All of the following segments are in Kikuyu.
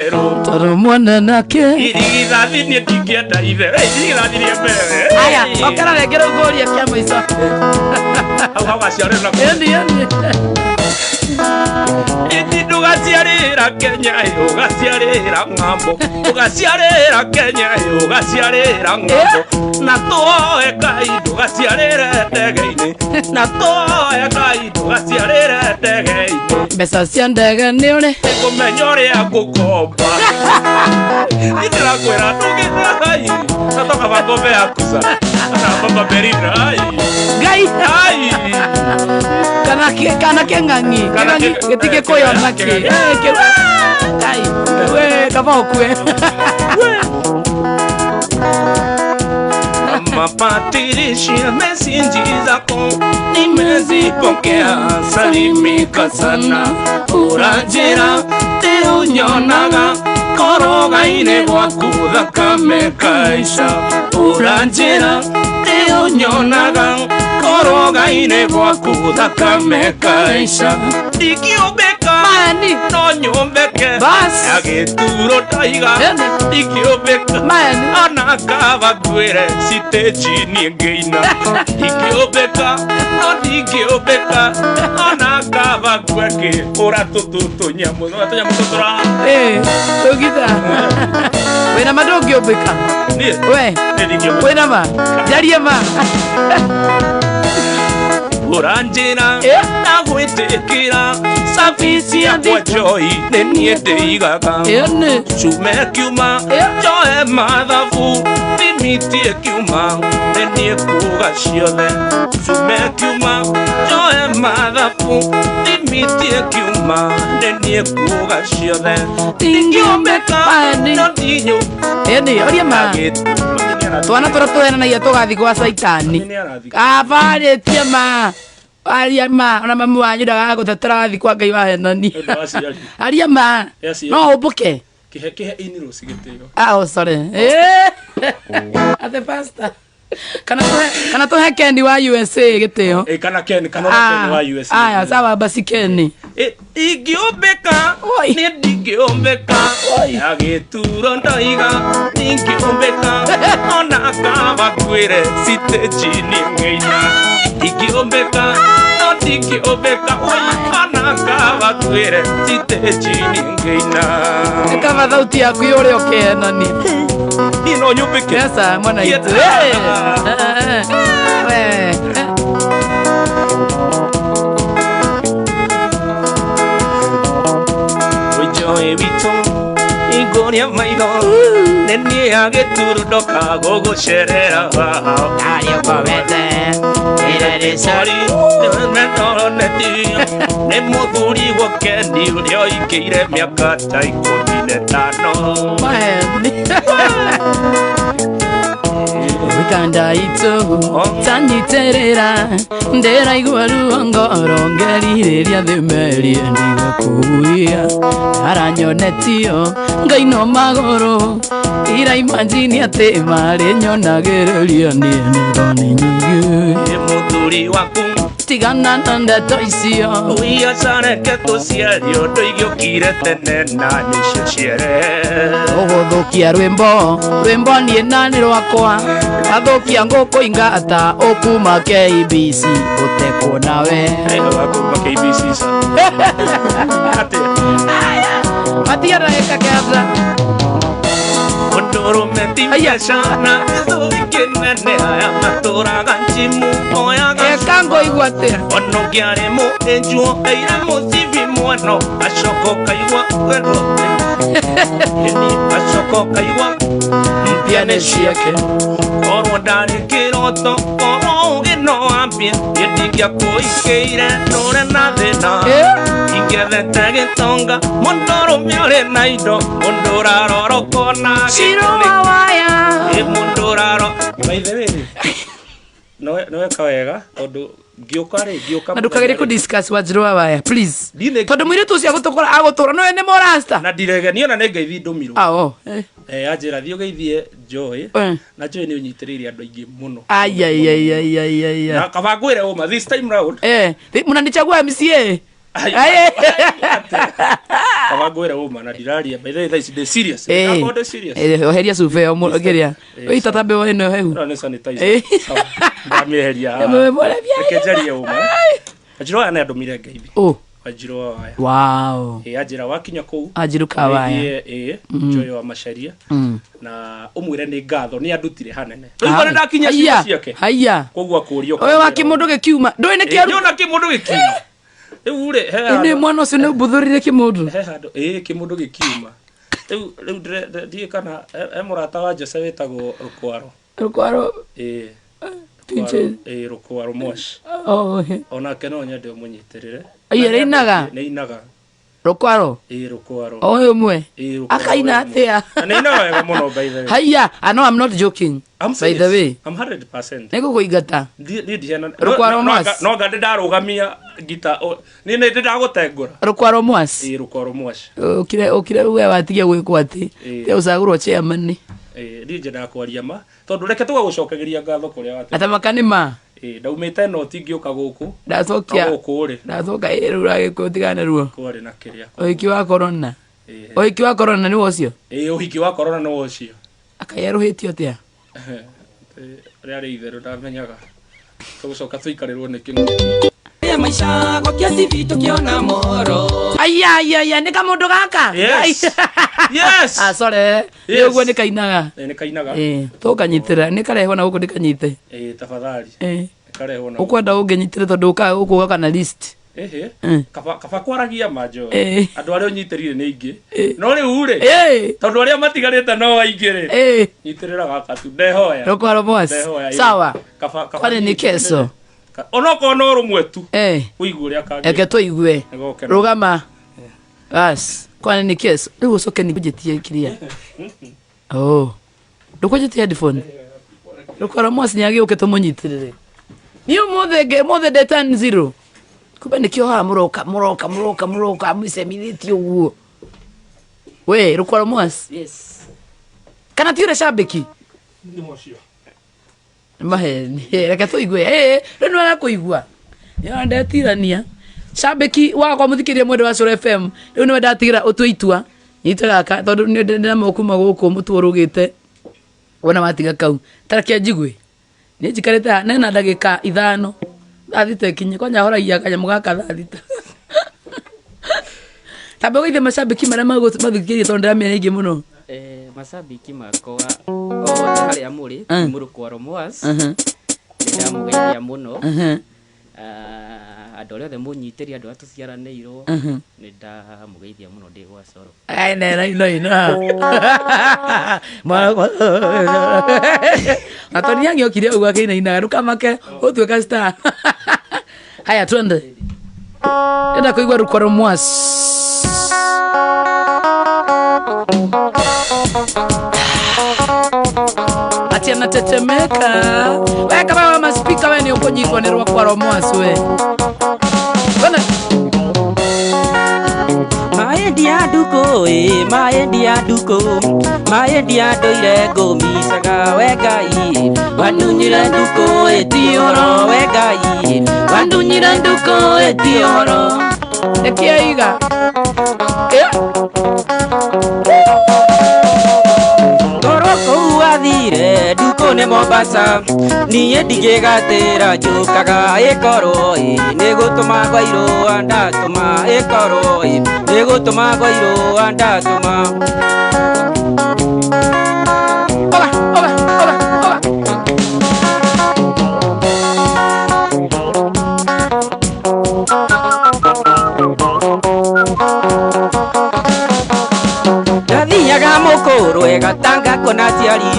itherũ. Tondũ mwana nake. Irigithathi niĩ ndingĩenda itherũ. Irigithathi rĩa mbere. Aya, cokera rĩngĩ rĩu ngũrie kĩa mũico. Hau hau gaciarĩra. Ĩni, ĩni. Ĩti ndũgaciarĩra Kenya, ĩ, ũgaciarĩra ng'ambo. Ũgaciarĩra Kenya, ĩ, ũgaciarĩra ng'ambo. Na tuoe Ngai ndũgaciarĩre ndege-inĩ. Na tuoe Ngai ndũgaciarĩre ndege-inĩ. Mbeca cia ndege nĩ ũrĩ. Nĩngũmenya ũrĩa ngũkomba. Niĩ ndĩrakwĩra ndũgĩthiĩ. Natoka makombe yaku sa. Na baba Berina. Ai. Ngai. Ai. Kana kana kĩng'ang'i. Kana Kĩng'ang'i gĩtingĩkũyona kĩ. kĩng'ang'i. Eh, Ngai. We, kaba ũkue. Mapatirishi mesinji zako nimezipokea, salimika sana uranjira tiunyonaga koroga-inĩ gwaku thakame kaisha uranjira tiunyonaga koroga-inĩ gwaku thakame kaisha ndingĩũmbĩka Mani. no nyũmbĩke Bas. agĩturo ndaiga Ene. ndingĩũmbĩka Mani. ona kaba ngwĩre citĩnji niĩ ngĩina ndingĩũmbĩka no ndingĩũmbĩka ona kaba ngwe ngĩhũra tũtũ tũnyamũ tũnyamũ tũtũra Eh, tũngita. Wĩna ma ndũngĩũmbĩka. niĩ We. niĩ ndingĩũmbĩka Wĩna ma. Njarie ma. ũranjĩra Eh. na gwĩtĩkĩra cabi ciakwa njoi nĩ niĩ ndĩigaga Ĩni. cume kiuma Eh. njoe mathabu thimitie kiuma nĩ niĩ kuga ciothe cume kiuma njoe mathabu thimitie kiuma nĩ niĩ kuga ciothe ndingĩũmbĩka Mani. no ndinyũ Ĩni, ũrie ma. Twana tũrĩa tũhenanagia tũgathiĩ gwa caitani. Kabarĩtie ma. Aria ma, ona mamu wanyu ndagagũtetera wathiĩ kwa Ngai wahenani. Aria ma. Yes, yes. No ũmbũke. Kĩhe kĩhe inirũ cigĩtĩo. Ah, oh, sorry. Eh. Ate pastor. Kana tũhe Ken wa USA gĩtĩo. Eh, kana Ken kana ona Ken wa USA. Aya, sawa basi Ken. Ingĩũmbĩka Oi. niĩ ndingĩũmbĩka Oi. ya gĩturo ndoiga ndingĩũmbĩka ona kaba ngwĩre citĩnji niĩ ng'ĩina ndingĩũmbĩka no ndingĩũmbĩka oi ona kaba ngwĩre citĩnji niĩ ng'ĩina Kaba thauti yaku yũrĩa ũkĩhenania. Niĩ no nyũmbĩke. Esa, mwana Yeah. itu. Eh. Eh. We. Ũnjoe witũ ingũria maitho nĩ niĩ ya gĩturu ndoka gũgũcerera nĩ mũthuri gũkeni ũrĩa oikĩire mĩaka ta 15. Maheni. Wikanda itu tanyiterera ndĩraigua ruo ngoro ngerirĩria thĩmerie ndigakuia aranyonetio ngai no magũrũ iraimanjini atĩ marĩ nyonagĩrĩria niĩ nĩ thoni nyingĩ. Nĩ mũthuri waku Tigana na ndeto icio. Ũiacareke tũciario ndũigĩũkire tene na nĩcio ciere. Ũgũthũkia rwĩmbo rwĩmbo niĩ na nĩ rwakwa athũkia ngũkũ ingata ũkuma KBC ũtekwo nawe. Wakuma KBC sa atĩa? Matia ndagĩka 9. Mũndũrũme ti Aya. mbeca na gĩthũri kĩnene aya matũraga njimu oyaga Eka ngũigua atĩa. Ona ũngĩarĩ mũĩnjuo aire mũcibi mwano acoka ũkaigua wendo Ĩni, acoka ũkaigua Mbia nĩ ciake. Korwo ndarĩ kĩroto korwo ũgĩ no wambie niĩ ndingĩakũikĩire ndũre na thĩna. Eh? Ingĩethete gĩtonga mũndũrũme ũrĩ na indo mũndũ ũrarorokwo na Shiro wa waya. Ĩ mũndũ ũraro by the way nĩweka wega tondũ ngĩũka rĩ ngĩũka Na ndũkagerie kũ discuss Wanjirũ wa waya please. Ndinĩ- Tondũ mũirĩtu ũcio agũtũkora agũtũra nowe nĩ mũrasta. Na ndirege niĩ ona nĩ ngeithi ndũmirwo. Ah, oh. Eh. Eh, anjĩra thiĩ ũgeithie Joy. Eh. Na Joy nĩ ũnyitĩrĩire andũ aingĩ mũno. Ai ai ai ai ai ai. Na kaba ngwĩre ũma this time round. Eh, mnanichagua MCA. Ai, Ai. atĩa? Kaba ngwĩre ũma na ndiraria. By the way, thaa ici ndĩ serious. Eh. Ndakorwo ndĩ serious. Eh, oheria cuba ĩyo kĩrĩa ĩita ta mbeo ĩno hehu. Ĩno nĩ sanitizer. Eh. Sawa. Ndamĩeheria haha. Ĩmwe mũrebia. Reke njarie ũma. Wanjirũ waya nĩ andũmire ngeithi. Oh, Wanjirũ wa waya. wow. Ĩ anjĩra wakinya kũu. Anjirũ Kawaya. Ũgeithie, ĩ Joy wa Macharia. Na ũmwĩre nĩ ngatho nĩ andutire hanene. Rĩu Ah, nĩ ndakinya ciugo haiya, ciake. haiya. Koguo akũria Ũyũ wa kĩmũndũ gĩkiuma. Ndũĩ nĩ kĩaru. Nĩona kĩmũndũ gĩkiuma. Rĩu rĩ he Ĩnĩ handũ mwana ũcio nĩ ũmbuthũrire kĩmũndũ. he handũ ĩ kĩmũndũ gĩkiuma. Rĩu ndiĩ kana he mũrata wa Jose wĩtagwo Rũkwaro. Rũkwaro. Ĩ Tinche. ĩ Rũkwaro Moshi. Oh, eh. Onake no nyende ũmũnyitĩrĩre. Aiya, nĩainaga? Nĩainaga. Rũkwaro. Ĩ Rũkwaro. O ũyũ ũmwe. Ĩ Rũkwaro Akaina we mũmwe. atĩa? Na nĩainaga wega mũno by the way. Haiya, I know I'm not joking. I'm By the serious. way. I'm 100%. Nĩ ngũkũingata. Niĩ ndiheana. Rũkwaro Mwas. No anga ndĩndarũgamia ngita. Niĩ nĩ ndĩndagũtengũra. Rũkwaro Mwas. Ĩ Rũkwaro Mwash. Ũkire ũkire we watigia gwĩkwo atĩ. Ĩ. Te ũcagũrwo chairman. Ĩ niĩ nyendaga kwaria ma tondũ reke tũgagũcokagĩria ngatho kũrĩa wate. Atamaka nĩ ma. Ĩ ndaumĩte noti ngĩũka gũkũ. Na Ndacokia. gũkũ rĩ Ndacoka ĩ rĩu ragĩkũyũ tigane ruo. kwarĩ na kĩrĩa. Ũhiki wa corona. Ĩ Ũhiki wa corona nĩ ũcio. ĩ ũhiki wa corona nĩ ũcio. Akayarũhĩtio atĩa? Rĩarĩ itherũ ndamenyaga. Tũgũcoka tũikarĩrwo nĩ kĩng'ũki. Maisha gwakia TV tukiona moro. Aya aya aya nĩ kamũndũ gaka. Yes. Yes. Ah sorry. Nĩ Yes. ũguo nĩ kainaga. Ĩ nĩ kainaga. Ĩ tũkanyitĩra nĩ karehwo na gũkũ ndĩkanyite. Ĩ tafadhali. Ĩ Karehwo na. ũkwenda ũngĩnyitĩre tondũ ũkaga gũkũ ũgoka na list. Ĩhĩ. Mm. Kaba kwaragia ma Joy. Ĩ. Andũ arĩa ũnyitĩrire nĩ aingĩ. Ĩ. No rĩu rĩ Ĩ. tondũ arĩa matigarĩte no aingĩ rĩ. Ĩ. Nyitĩrĩra gaka tu ndehoya. Rũkwaro Mwas. Ndehoya. ĩ. Sawa. Kaba Kwani nĩ keco. Onokorwo no rũmwe tu. Ĩ. Ũigue ũrĩa kangĩ. Reke tũigue. Nĩgokena. Rũgama. Bas. Kwani nĩ keco. Rĩu ũcoke nĩ kũnjĩtie kĩrĩa. Oh. Ndũkũnjĩtie headphone. Rũkwaro Mwas nĩ agĩũke tũmũnyitĩrĩre. Niĩ ũmũthĩ ũmũthĩ ndĩ 10-0. Kumbe nĩkĩo haha mũroka mũroka mũroka mũroka mũcemithĩtie ũguo. We Rũkwaro Mwas. Yes. Kana ti ũrĩa cambĩki? Nĩ ũcio. Maheni. Reke tũigue. Ĩ, rĩu nĩ wega kũigua. Nĩona ndetirania. Cambĩki wakwa mũthikĩria mwende wa Coro FM. Rĩu nĩwe ndatigĩra ũtue itua. Nyita gaka tondũ nĩ ndĩnamo kuma gũkũ mũtwe ũrũgĩte. Wona watiga kau. Tareke njigue. Niĩ njikarĩte haha nena ndagĩka 5. 3:00 ĩkinye kwanja horagia kanyamũ gaka 6:00. Tamba ũgeithie macambĩki marĩa mathikĩrĩria tondũ ndĩramenya nĩ aingĩ mũno. Macambĩki makwa othe harĩa mũrĩ Mm. Mũrũkwaro Mwas. Mhm. Nĩndamũgeithia mũno. Mhm. Andũ arĩa othe mũnyitĩri andũ arĩa tũciaranĩirwo Mhm. nĩndamũgeithia mũno ndĩ gwa Coro. Ai, ne, no, no, no. Na tondũ nĩagĩokire ũguo akĩinainaga ndũkamake ũtuĩka star. Haya twende. Enda kũigua Rũkwaro Mwas. Ati anatetemeka. We kama wa maspika we ni ũkũnyitwo nĩ Rũkwaro Mwas we. Twende. Maendia ndukũ ĩ maendia ndukũ maendia ndũire ngũmicaga we Ngai wandunyire ndukũ ĩ ti ũhoro we Ngai wandunyire ndukũ ĩ ti ũhoro. Nĩkĩo iga. Korwo kũu athire ndukũ nĩ Mombasa niĩ ndingĩgatĩra njũkaga ĩkorwo ĩ nĩgũtũma ngwairwo ndatũma ĩkorwo ĩ nĩgũtũma ngwairwo ndatũma. Oga, oga, oga, oga. Ndathiaga mũkũrwe gatanga kona ciari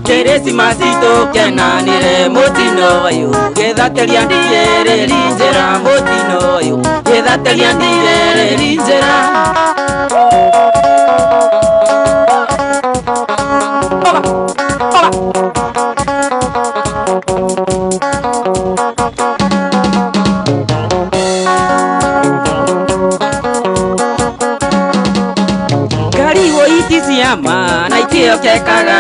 kĩrĩcimasi tũkenanĩre mũtino ũyũ gĩthatĩria ndirĩrĩri njĩra mũtino ũyũ gĩthatĩria ndirĩrĩri njĩra. Oga, oga. Ngariwo iti ciama na itiokekaga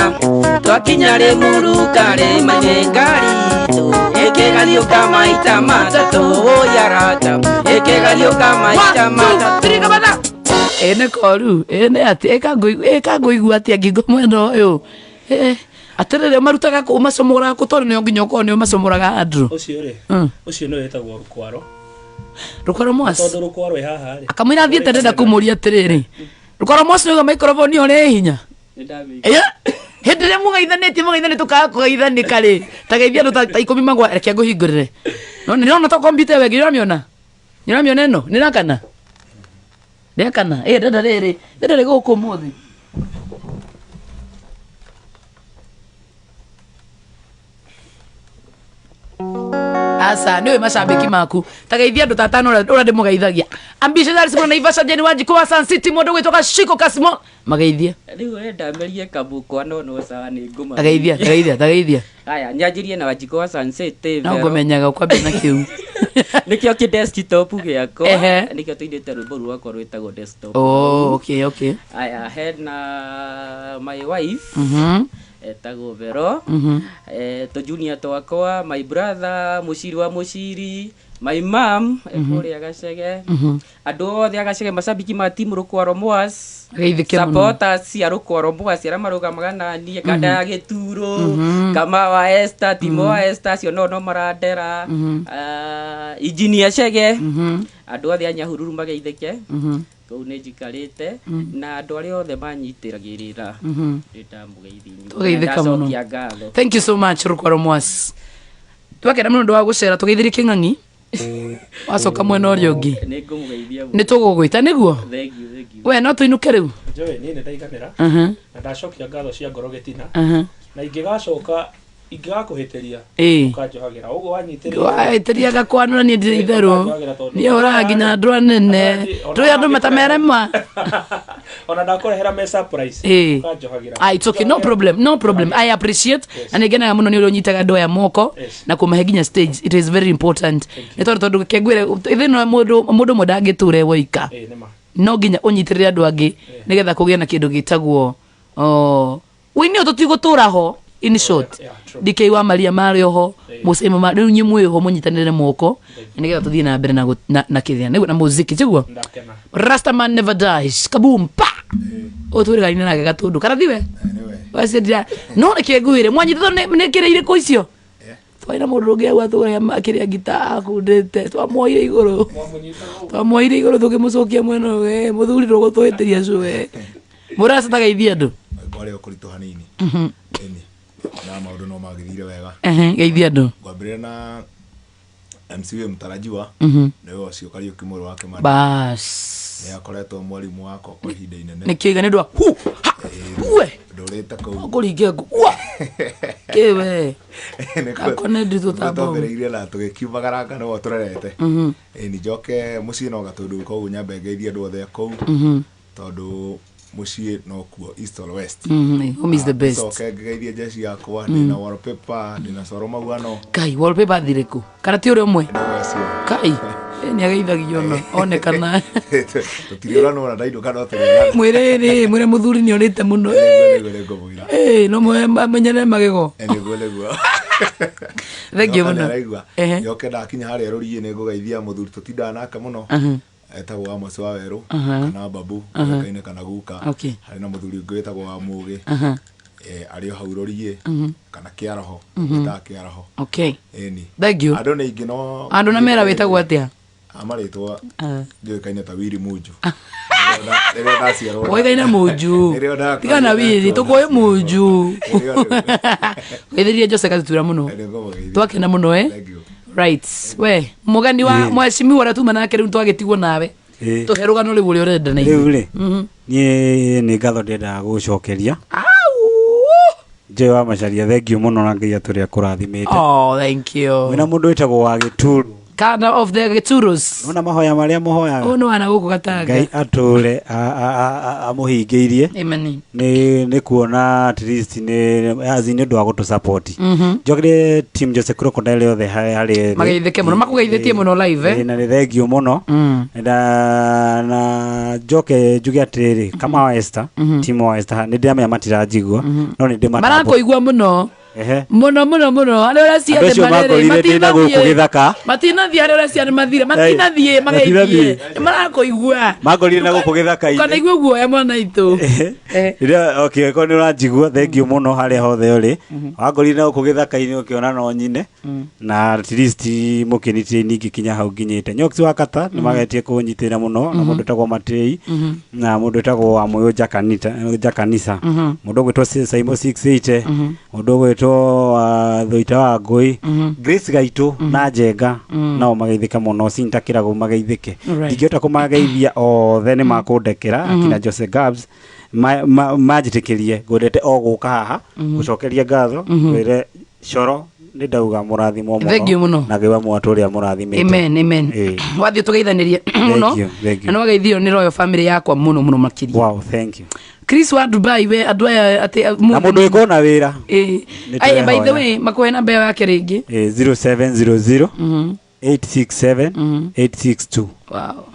twakinya Rĩmuru karĩma-inĩ ngari itũ ĩkĩgariũka maita matatũ ũyarata ĩkĩgariũka maita One, two, matatũ. three, kabata. Ĩ nĩ koru ĩ nĩ atĩ ĩka ngũigua atĩa ngingo mwena ũyũ. Ĩ, atĩrĩrĩ marutaga kũ ũmacomoraga kũ tondũ nĩo nginya ũkorwo nĩ ũmacomoraga andũ. Ũcio rĩ, ũcio nĩwe wĩtagwo rũkwaro. Rũkwaro mwas. Tondũ rũkwaro ĩ haha rĩ. Akamwĩra athiĩte ndĩrenda kũmũria atĩrĩrĩ. Rũkwaro mwas nĩuga microphone ĩyo rĩ hinya. Ĩya, hĩndĩ ĩrĩa mũgeithanĩtie mũgeithanĩtie tũkaga kũgeithanĩka rĩ, ta geithia andũ ta 10 magwa, reke ngũhingũrĩre. No nĩrona to kompiuta ĩyo ĩngĩ, nĩũramĩona? Nĩũramĩona ĩno? Nĩrakana? Ndĩrakana? Ĩ, ndĩrenda rĩrĩ, ndĩrenda rĩ gũkũ ũmũthĩ. Aca, nĩũĩ macambĩki maku. Ta geithia andũ ta atano ũrĩa ndĩmũgeithagia. Ambitious Harris Mũno Naivasha Jane Wanjikũ wa Sun City mũndũ gwĩtwo Gaciko Kasimo. Mageithie. Rĩu ũrenda merie kamũkwa no no sawa nĩ ngũma. Tageithia, tageithia, tageithia. Haya, nyanjĩrie na Wanjikũ wa Sun City. No Vero. ngũmenyaga ũkwambia na kĩu. Nĩkĩo kĩ desktop gĩakwa. Ehe. Nĩkĩo tũinĩte rwĩmbo rwakwa rwĩtagwo desktop. Oh, okay, okay. Aya, hena my wife. Etagwo Vero. Tũjunior twakwa, my brother, Mũciri wa Mũciri, my mom, kũrĩa Gacege. Andũ othe a Gacege, macambiki ma timu Rũkwaro Mwas. Geithĩke mũno. Supporters cia Rũkwaro Mwas arĩa marũgamaga na niĩ, kanda ya Gĩturo, Kama wa Esther, Timo wa Esther, acio no no marandera. Engineer Chege. Andũ othe a Nyahururu mageithĩke. Kũu nĩ njikarĩte na andũ arĩa othe manyitĩragĩrĩra. Nĩndamũgeithia inyuĩ. Tũgeithĩka mũno. Ndacokia ngatho. Thank you so much Rũkwaro Mwas. Twakena mũno ũndũ wa gũcera tũgeithirie kĩng'ang'i. Wacoka mwena ũrĩa ũngĩ. Nĩngũmũgeithia mũno. Nĩ tũgũgwĩta nĩguo? Thank you, thank you. We no tũinũke rĩu. Njũĩ niĩ nĩ ndaiganĩra na ndacokia ngatho cia ngoro gĩtina na ingĩgacoka ingĩgakũhĩtĩria ũkanjohagĩra ũguo wanyitĩrĩra Wahĩtĩria gakwanũra niĩ ndirĩ itherũ. Niĩ hũraga nginya andũ anene. Tũrĩ andũ matamerema. Ona ndakũrehera me surprise Ĩĩ. ũkanjohagĩra. Ah, it's okay. No problem. No problem. I appreciate. Na nĩ ngenaga mũno nĩ ũrĩa ũnyitaga andũ aya moko na kũmahe nginya stage. It is very important. Nĩ tondũ kengwĩre ithĩ mũndũ ũmwe ndangĩtũra e woika. Ĩĩ nĩ ma. No nginya ũnyitĩrĩre andũ angĩ nĩgetha kũgĩe na kĩndũ gĩtagwo ũini ũyũ tũtigũtũra ho in short. DK wa Maria marĩ oho, Mũcemo ma rĩu inyuĩ mwĩ oho mũnyitanĩre moko nĩgetha tũthiĩ na mbere na na kĩrĩa nĩguo na muziki tiguo. Rastaman never dies. Kaboom pa. Ũtwĩre nake gatũndũ kana thiwe wacindira no reke ngwĩre mwanyitĩtwo nĩ kĩrĩa irĩkũ icio twarĩ na mũndũ ũngĩ hau atũgũraga kĩrĩa ngita akundĩte twamuoire igũrũ twamuoire igũrũ tũkĩmũcokia mwena ũyũ we mũthuri ndũgũtũhĩtĩria cũwe mũraca tageithia andũ. Kwarĩ o kũritũ hanini. Ĩni. Na maũndũ no magĩthire wega. Geithia andũ. Ngwambĩrĩria na MC wĩ mũtarajiwa nĩwe ũcio Kariũki mũrũ wa Kĩmani. Bas. Nĩ akoretwo mwarimũ wakwa kwa ihinda inene. Nĩ kĩiga nĩ ũndũ wa hu ha uwe ndũrĩte kũu. Ngũringe ngũ ua kĩwe. Akwa nĩ nditũ ta mbomu. Twambĩrĩirie na tũgĩkiumagaranga nĩwe tũrerete. Ĩni njoke mũciĩ no gatũndũ koguo nyambe ngeithie andũ othe a kũu. Tondũ mũciĩ no kuo east or west. Home is the best. Njoke ngeithie jeshi yakwa ndĩna wallpaper ndĩna coro maguano. Kai wallpaper athire kũ? Kana ti ũrĩa ũmwe? Kai nĩ ageithagio no onekana. Tũtirĩ ũranona ndainũka no tũrĩ. Mwĩre rĩ mwĩre mũthuri nĩ orĩte mũno. No menyere magego. Nĩguo nĩguo. Thank you mũno. Njoke ndakinya harĩa rũriĩ nĩ ngũgeithia mũthuri tũtindaga nake mũno. Etagwo Amos wa Werũ kana Babu ũĩkaine kana Guka. Harĩ na mũthuri ũngĩ wĩtagwo wa Mũgĩ. Arĩ o hau rũriĩ kana Kĩaroho wĩtaga Kĩaroho. Okay. Ĩni. Thank you. Andũ nĩ aingĩ no andũ na mera wĩtagwo atĩa? Amarĩtwa njũĩkaine ta Willy Munju. Rĩrĩa ndaciarwo. Ũĩkaine Munju. Tigana Willy tũkũĩ Munju. Geithĩria Jose Gatutura mũno. Twakena mũno eh. Right. We mũgeni wa mheshimiwa ũrĩa tuma nake rĩu twagĩtigwo nawe. Tũhe rũgano rĩu ũrĩa ũrenda na ithuĩ. Rĩu rĩ niĩ nĩ ngatho ndĩendaga gũgũcokeria. Joy wa Macharia thank you mũno na Ngai atũrĩa kũrathimĩte. Oh, thank you. Wĩna mũndũ wĩtagwo wa Gĩturu. Kana of the Gĩturus. Nona mahoya marĩa mũhoyaga. Ũyũ nĩ wana gũkũ Gatanga. Ngai atũre amũhingĩirie. Amen. Nĩ kuona at least nĩ as in ũndũ wa gũtũ support. Njokire team Jose Crocodile yothe harĩ mageithĩke mũno makũgeithĩtie mũno live eh. Na nĩ thank you mũno. Na njoke njuge atĩrĩrĩ kama wa Esther team wa Esther nĩ ndĩramenya matiranjigua no nĩ ndĩmatambũraga. Marakũigua mũno. Ehe. Mũno mũno mũno arĩa ũracia Andũ thĩ acio marĩrĩ mangorire ndĩ na gũkũ gĩthaka. Matinathiĩ, arĩa ũracia nĩ mathire, matinathiĩ mageithie, Matinathiĩ. nĩ marakũigua. Mangorire na gũkũ gĩthaka-inĩ. Kanaigua guoya mwana itũ. Rĩrĩa, okay, korwo nĩ ũranjigua, thank you mũno harĩa hothe ũrĩ. Wangorire na gũkũ gĩthaka-inĩ ũkĩona no nyine na at least mũkĩnitire ningĩ hau nginyĩte. Nyox wa Kata nĩ magetie kũnyitĩra mũno, na mũndũ ũtagwo Matei, na mũndũ ũtagwo wa Mũyũ Jakanita Jakanisa, mũndũ ũgwĩtwo Saimo 680, mũndũ ũgwĩtwo wa Thũita wa Ngũi, Grace Gaitũ na Njenga nao mageithĩke mũno, Cinta Kĩragũ mageithĩke. Ndingĩhota kũmageithia othe, nĩ makũndekera. Akina Jose Gabs manjĩtĩkĩrie ngwendete o gũka haha gũcokeria ngatho, ngwĩre coro nĩ ndauga mũrathimwo. Thank you mũno. Na ngĩwa mwatũ ũrĩa mũrathimĩte. Amen, amen. Wathiĩ tũgeithanĩrie mũno. Thank you, thank you. Na nĩ wageithio nĩ royal family yakwa mũno mũno makĩria. Wow, thank you. Chris wa Dubai, we andũ aya atĩ Na mũndũ wĩkoo na wĩra. Nĩ Aya, by the tũrehoya. way, makũhe namba ĩyo yake rĩngĩ. 0700 867 862.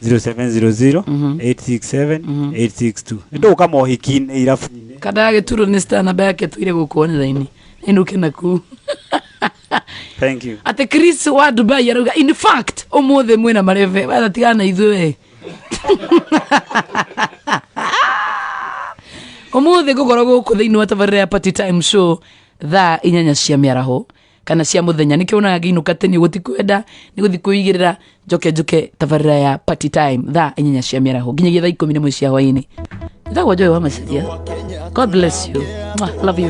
0700 867 862. Nĩ tũgũka mohiki-inĩ, irabu-inĩ. Kada gĩturo nĩ star, namba yake tũire gũkũ online ĩnũke naku. Thank you. Atĩ Chris wa Dubai arauga in fact ũmũthĩ mwĩna marebe wetha, tigana na ithuĩ we. Ũmũthĩ ngũkorwo gũkũ thĩinĩ wa tabarĩra ya Party Time Show thaa 8 cia mĩaraho kana cia mũthenya. Nĩkĩo wonaga ngĩinũka tene, gũti kwenda nĩ gũthi kwĩigĩrĩra njoke njoke tabarĩra ya Party Time thaa 8 cia mĩaraho nginyagia thaa 11 cia hwaĩ-inĩ. Njĩtagwo Joy wa Macaria. God bless you. Mwah, love you.